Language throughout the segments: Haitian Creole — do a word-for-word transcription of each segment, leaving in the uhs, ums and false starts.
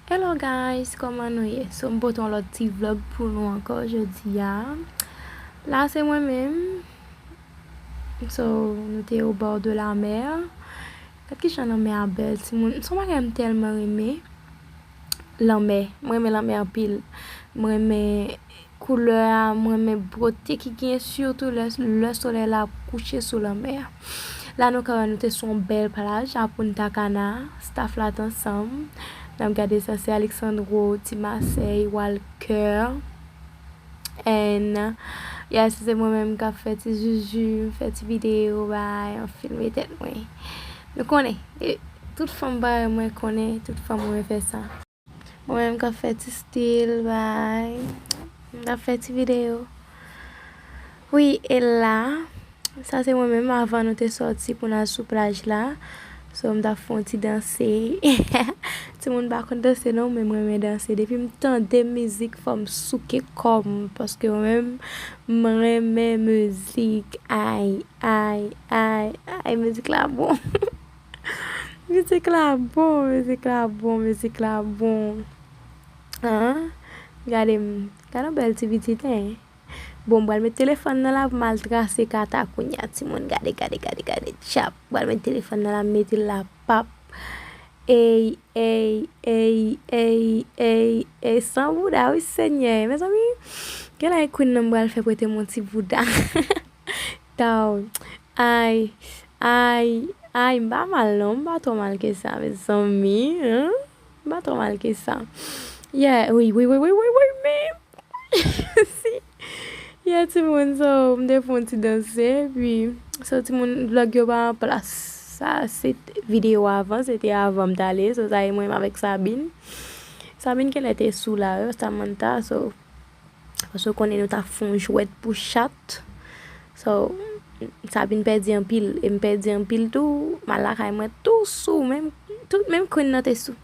Hello guys, kòman nou ye? So, m pote yon lòt ti vlog pou nou ankò jodi a. La, se mwen menm. So, nou te au bord de la mer. Gad kijan lanmè a bèl, timoun. Se yon bagay m tèlman renmen. Lanmè. Mwen renmen lanmè anpil. Mwen renmen koulè a, mwen renmen bwote ki gen, sitou lè, lè solèy la ap kouche sou lanmè a. La, nou ka wè nou te sou yon bèl plaj a Punta Cana. Staff la t ansanm. N ap gade sa, se Alexandro, Ti Masèy, Walker. And, yeah, se, se mwen menm k ap fè ti zuzu, fè ti videyo, bay, an filme tèt mwen. Nou konnen, e, tout fanm parèy mwen konnen, tout fanm renmen fè sa. Mwen menm k ap fè ti stil, bay, m ap fè ti videyo. Wi, e la, sa se mwen menm avan nou te sòti pou n al sou plaj la. So, m t ap fè yon ti danse. Timoun pa konn danse non, men mwen renmen danse. Depi m tande mizik, fò m souke kò m, paske mwen menm, m renmen mizik. Ay, ay, ay, ay, mizik la bon. Mizik la bon, mizik la bon, mizik la bon. An? Gade m, gade yon bèl ti pitit, en. Bon, m pral met telefòn nan la pou m al trase kata kounye a, timoun. Gade, gade, gade, gade. Tchap. M pral met telefòn nan la, m mete l la, pap. Ey, ey, ey, ey, ey, ey, san bouda, wi, Senyè. Mezanmi, gen lè Queen nan m pral fè prete m yon ti bouda. Taw. Ay, ay, ay, m pa mal non, m pa twò mal ke sa, mezanmi, hein? M pa twò mal ke sa. Yeah, wi, wi, wi, men. Si. Yeah, timoun, so, m te fè yon ti danse, epi, so, timoun, vlog yo pa an plas. Sa, se t-, videyo avan, se te avan m t ale, so, sa e mwen menm avèk Sabine. Sabine, genlè te sou la, wi, Samantha, so, paske w konnen nou t ap fè yon jwèt pou chat. So, Sabine pèdi anpil, e m pèdi anpil tou, m al lakay mwen tou sou, menm, tout, menm Queen nan te sou.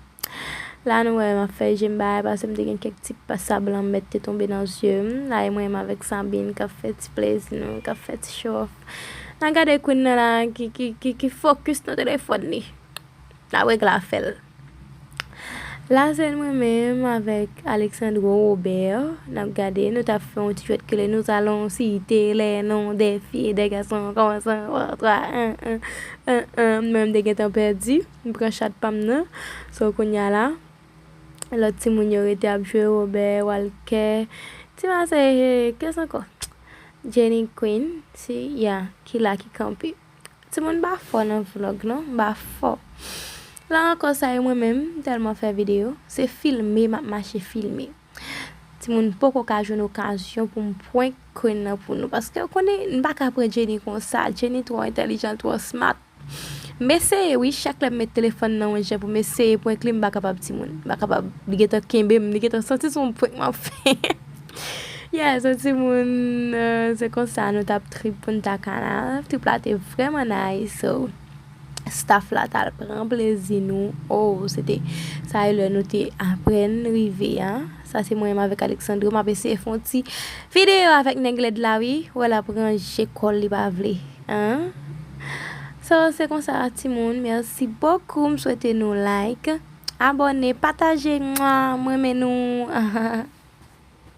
La nou wè m ap fè je m bagay, paske m te gen kèk ti pa sab lanmèt te tonbe nan zye m. La e mwen menm avèk Sabine k ap fè ti plezi nou, k ap fè ti show off. N a gade Queen nan la ki, ki, ki, ki fokis nan telefòn li. N ap regle afè l. La se mwen menm avèk Alexandro Robert. N ap gade, nou t ap fè yon ti jwèt ki rele Nous allons citer les noms des filles et des garçons, kòmanse, twa, twa, en, en, en, en. Mwen menm m te gentan pèdi. M pran chat pa m nan. So, kounye a la, lòt timoun yo rete ap jwe, Robert, Walker, Ti Masèy, kiyès ankò? Jenny Queen, si, ya, ki la, ki kanpe. Timoun, m pa fò nan vlog, non, m pa fò. La ankò, sa e mwen menm, m tèlman fè videyo, se filme, m ap mache filme. Timoun, poko ka jwenn okazyon pou m prank Queen nan pou nou, paske w konnen, m pa ka pran Jenny konsa, Jenny twò entèlijan, twò smart. M eseye, wi, chak lè m met telefòn nan yon jan pou m eseye prank li, m pa kapab, timoun. M pa kapab, li gentan kenbe m, li gentan santi se yon prank m ap fè. Yeah, so, timoun, euh, se konsa nou t ap trip Punta Cana. Trip la te vrèman nice, so, staff la t al pran plezi nou. Oh, se te, sa e lè nou te apèn rive a. Sa se mwen menm avèk Alexandro. M ap eseye fè yon ti videyo avèk nèg lèd la, wi. Wè l ap ranje kò l, li pa vle. Hein? So, se konsa, timoun. Mèsi bokou. M swete nou like, abòne, pataje. Mwa, m renmen nou.